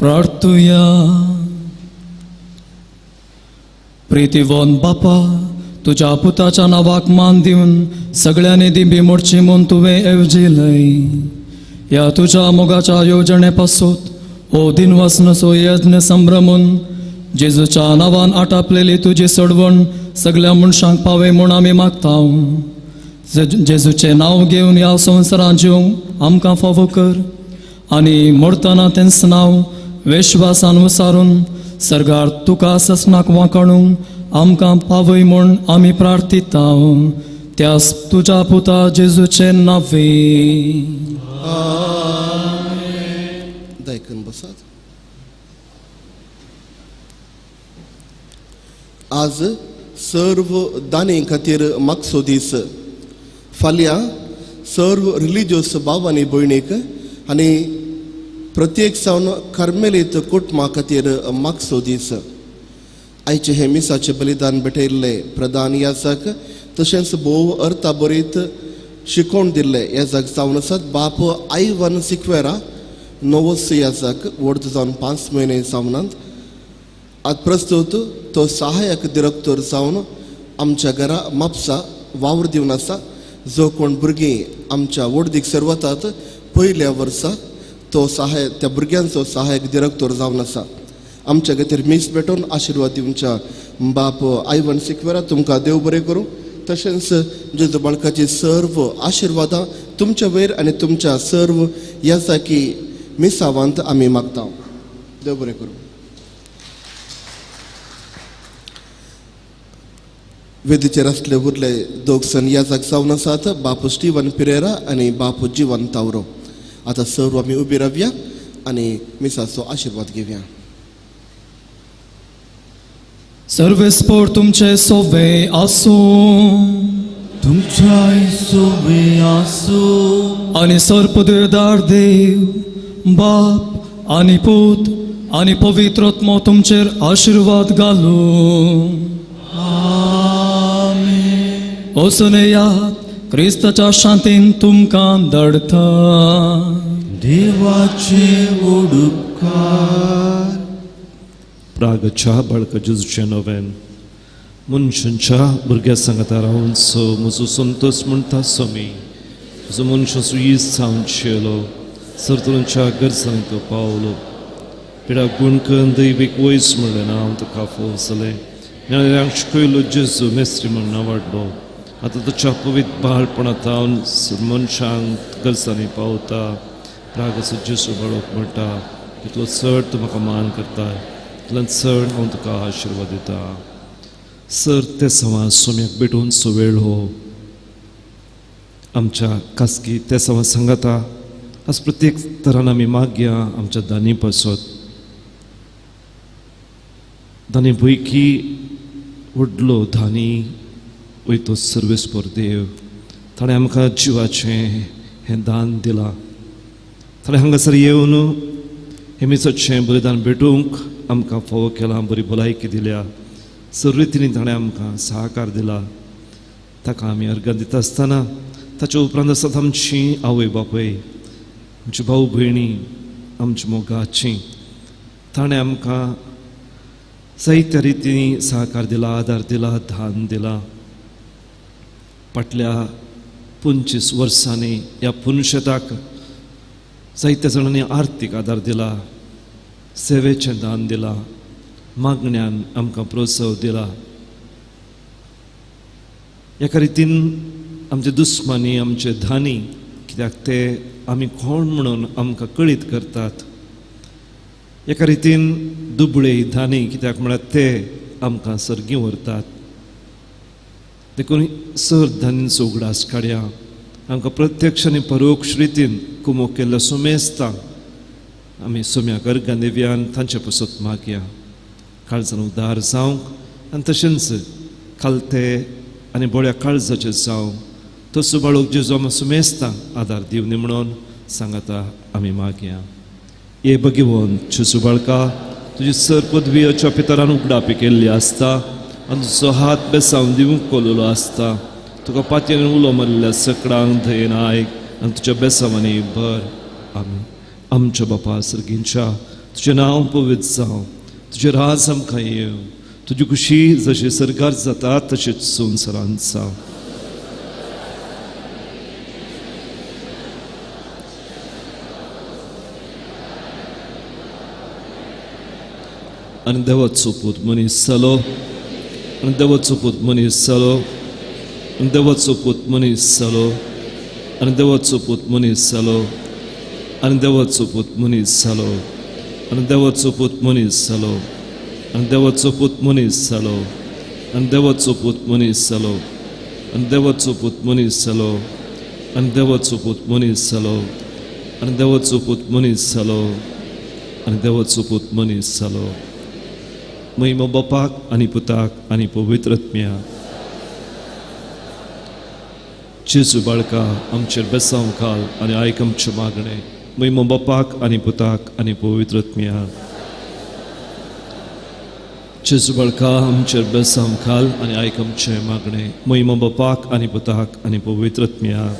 प्रार्थुया. प्रितीवन बापा, तुज्या पुताच्या नांवाक मान दिवन सगळ्यांनी दिंबी मोडची म्हूण तुवें येवजिलय. ह्या तुज्या मोगाच्या येवजणे पासून हो दिनवासनाचो यज्ञ संभ्रमून जेजूच्या नांवान आटापलेली तुजी सोडवण सगळ्या मनशांक पावय म्हूण आमी मागता. जेजूचें नांव घेवन ह्या संवसारांत जिवंक आमकां फावो कर आनी मरतना तेंच नांव विश्वासान वसारून सर्गार तुका ससनाक वांकाणूंक आमकां पावय म्हूण आमी प्रार्थिता. त्यास तुज्या पुता जेजूचें नांवे. दायकन बसात. आज सर्व दाने खातीर मागसो दीस. फाल्यां सर्व रिलिजियस भाव आनी भयणीक आनी प्रत्येक सावन कार्मेलीत कुटुंबा खातीर मागसो दीस. आयचे हे मिसाचें बलिदान भेटयल्ले प्रधान याजक तशेंच भोव अर्था बरीत शिकोवन दिल्ले याजक जावन आसात बाप आयवन सिक्वेरा, नवोस याजक, व्हड जावन 5 म्हयने जावनात. आज प्रस्तुत तो सहायक दिरक्तोर जावन आमच्या घरा म्हापसा वावर दिवन आसा. जो कोण भुरगीं आमच्या वडदीक सर्वतात पयल्या वर्सा तो सहायक त्या भुरग्यांचो सहायक दिरक्तोर जावन आसा. आमच्या खातीर मीस भेटोवन आशिर्वाद दिवच्या बाप आयवन सिक्वेरा तुमकां देव बरें करूं. तशेंच जेजू बाळकाची सर्व आशिर्वादां तुमच्या वयर आनी तुमच्या सर्व याजाकी मिसावांत आमी मागता. देव बरें करूं. वेदीचेर आसले उरले दोग सण याजाक जावन आसात बापू स्टिवन पिरेरा आनी बापू जिवन तावरो. आतां सर्व आमी उबी रावया आनी मिसाचो आशिर्वाद घेवया. सर्वेस्पोर तुमचे सोवे आसूं, तुमच्याय सोवे आसूं. आनी सर्पदेवदार देव बाप आनी पूत आनी पवित्र आत्मो तुमचेर आशिर्वाद घालूं. आमेन. वचून येयात, क्रिस्ताच्या शांतीन तुमकां दडता. देवाचे उपकार. प्रागच्या बाळका जेजूचें नवेन मनशांच्या भुरग्या सांगाता रावन सो म्हजो संतोश म्हणटा स्वामी. म्हजो मनशाचो ईस जावन शेलो सरतरांच्या गरजांनी तो पावलो. पिडा गुणकन दैवीक वयस म्हणलें ना हांव तुका फोसलें. न्यायालयांक शिकयलो जेजू मेस्त्री म्हण वाडलो. आतां तुज्या पवित्र बाळपणांत हांव मनशांक गरजांनी पावता. प्रागाचो जेजू बाळक म्हणटा तितलो चड तूं म्हाका मान करता, तितल्यान चड हांव तुका आशिर्वाद दिता. सर ते सवा सोम्याक भेटून सो वेळ हो आमच्या खासगी ते सवा सांगाता. आज प्रत्येक तरान आमी मागया आमच्या दानी पासत. दानी भुयकी व्हडलो धानी वयतो सर्वेस्पर देव ताणें आमकां जिवाचें हें दान दिलां. ताणें हांगासर येवन हें मिसाचें बलिदान भेटूंक आमकां फावो केलां, बरी भलायकी दिल्या, सर्व रितींनी ताणें आमकां सहकार दिला. ताका आमी अर्गां दिता आसतना ताच्या उपरांत आसात आमची आवय बापूय, आमची भाव भयणी, आमची मोगाची. ताणें आमकां जायत्या रितींनी सहकार दिला, आदार दिला, दान दिला. फाटल्या 25 वर्सांनी ह्या पुनशेताक जायत्या जाणांनी आर्थीक आदार दिला, सेवेचें दान दिलां, मागण्यान आमकां प्रोत्साह दिला. एका रितीन आमचे दुस्मानी, आमचे धानी, कित्याक ते आमी कोण म्हणून आमकां कळीत करतात. एका रितीन दुबळे धानी, कित्याक म्हळ्यार ते आमकां सर्गी व्हरतात. देखून सर धानींचो उगडास काडया. आमकां प्रत्यक्ष आनी परोक्ष रितीन कुमोक केल्लो सुमेस्ता आमी सोम्याक अर्गां दिव्यान तांचे पसत मागया. काळजान उदार जावंक आनी तशेंच खालते आनी बऱ्या काळजाचें जावं तसो बाळूक जेजू आमी सुमेस्ता आदार दिवनी म्हणून सांगाता आमी मागया. ये भगवंत जेजू बाळका, तुजी सर पदवीच्या पितरान उगडापी केल्ली आसता आनी तुजो हात बेसावन दिवंक कोललो आसता. तुका पातयेन उलो मारिल्ल्या सकडांक धयेन आयक आनी तुज्या बेसावांनी भर. आमी आमच्या बापा सर्गींच्या, तुजें नांव पवित्र जावं, तुजें राज आमकां येवं, तुजी खुशी जशी सरकार जाता तशेंच संवसारांत जावं. आनी देवाचो पूत मनीस जालो, आनी देवाचो पूत मनीस जालो, आनी देवाचो पूत मनीस जालो, आनी देवाचो पूत मनीस जालो, आनी देवाचो पूत मनीस जालो, आनी देवाचो पूत मनीस जालो, आनी देवाचो पूत मनीस जालो, आनी देवाचो पूत मनीस जालो, आनी देवाचो पूत मनीस जालो, आनी देवाचो पूत मनीस जालो, आनी देवाचो पूत मनीस जालो, आनी देवाचो पूत मनीस जालो. महिमा बापाक आनी पुताक आनी पवित्र आत्म्याक. जेजू बाळका आमचेर बेसांव घाल आनी आयक आमचें मागणें. महिमा बापाक आनी पुताक आनी पवित्र आत्म्याक. जेजू बाळका आमचेर बेसांव घाल आनी आयक आमचें मागणें. महिमा बापाक आनी पुताक आनी पवित्र आत्म्याक.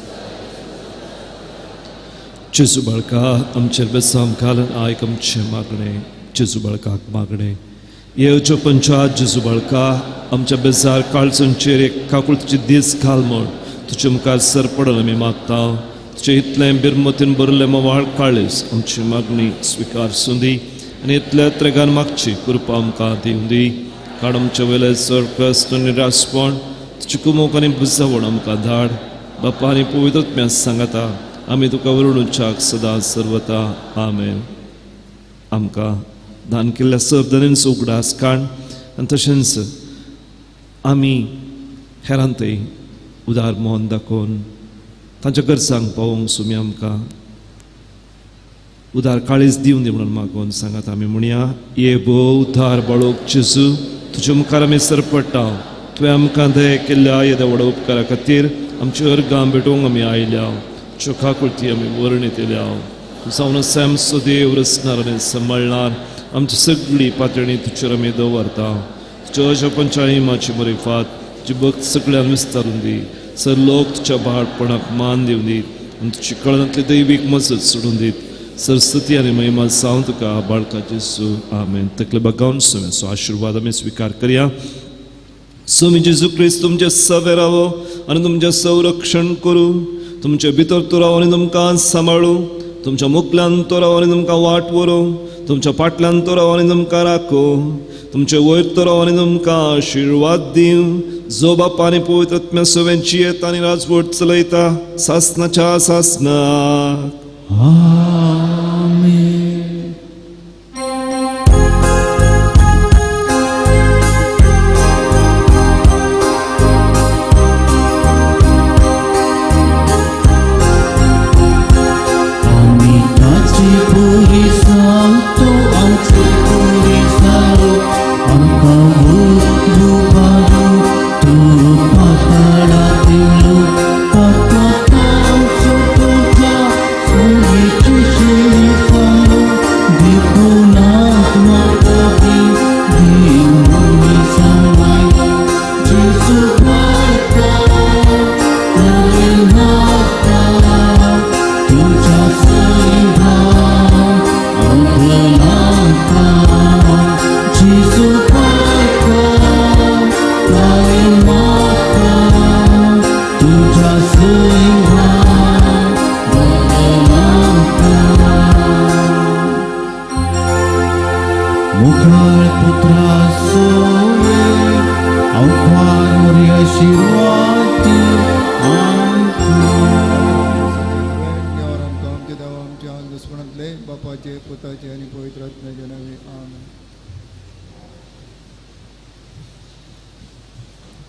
जेजू बाळका आमचेर बेसांव घाल आनी आयक आमचें मागणें. जेजू बाळकाक मागणें. येवच्यो पंचायत जेजू बाळका आमच्या बेजार काळजांचेर एक काकुळतीची दीस घाल म्हूण तुजे मुखार सर पडून आमी मागता. तुजें इतलें बिरमतीन भरलें म्होंवाळ काळीज आमची मागणी स्विकार सुंदी आनी इतल्या त्रेगान मागची कृपा आमकां दिवं दी. काड आमचे वयले सर कश्ट निराशपण तुजी कुमोक आनी बुजावण आमकां धाड. बापा आनी पवित्र आत्म्या सांगाता आमी तुका वरणुच्याक सदां सर्वता. आमेन. आमकां दान केल्ल्या सरदनेंचो उगडास काड आनी तशेंच आमी हेरांतय उदार मन दाखोवन तांच्या गरजांक पावोवंक सुमी आमकां उदार काळीज दिवन दी म्हणून मागोवन सांगात आमी म्हणया. ये भो उदार बाळोक जेजू, तुज्या मुखार आमी सरपडटा. तुवें आमकां दया केल्ल्या येद्या व्हडा उपकारा खातीर आमची अर्गां भेटोवंक आमी आयल्या. तुज्यो काकुळती आमी वर्णीत येयल्या. जावन सैमचो देव रचणार आनी सांबाळणार आमची सगळी पातळी तुजेर आमी दवरता. तुज्या अशा पंचायमाची मरिफात तुजी भक्त सगळ्यान विस्तारून दी. सर लोक तुज्या बाळपणाक मान दिवन दीत आनी तुजी कळनांतली दैवीक मजत सोडून दीत. सरस्वती आनी महिमा जावं तुका बाळका जेजू. आमेन. तकले बागावन सुम्याचो आशिर्वाद आमी स्विकार करया. स्वामी जेजू क्रिस्त तुमचे सवे रावो आनी तुमचें संरक्षण करूं. तुमचे भितर तो राव आनी तुमकां सांबाळूं. तुमच्या मुखल्यान तो राव आनी तुमकां वाट व्हरूं. तुमच्या फाटल्यान तो राव आनी तुमकां राखूं. तुमचे वयर तो राव आनी तुमकां आशिर्वाद दिवं. जो बापा आनी पवित्र आत्म्या सवें जियेता आनी राजवट चलयता सासनाच्या सासनाक. आमेन. आमी ताची पुरी सांगतो आमची पुरी सारो आमकां उबारू तूं पाताळा दिलो पाताळांचो तुज्या सुरीची शेळी सारो देखून आत्मा देव सामाय जेजू बाळका मागता तुझ्या सैभान अबलाता जेजू बाळका मागता तुझ्या सैभान बदलाता. मुखार पुत्रा सोवे अवखार मोरी आशिर्वाद आमकां. आमच्या देवा आमच्या दुस्मनांतले बापाचे पुताचे आनी पवित्र आत्म्याचे नांवे. आमेन.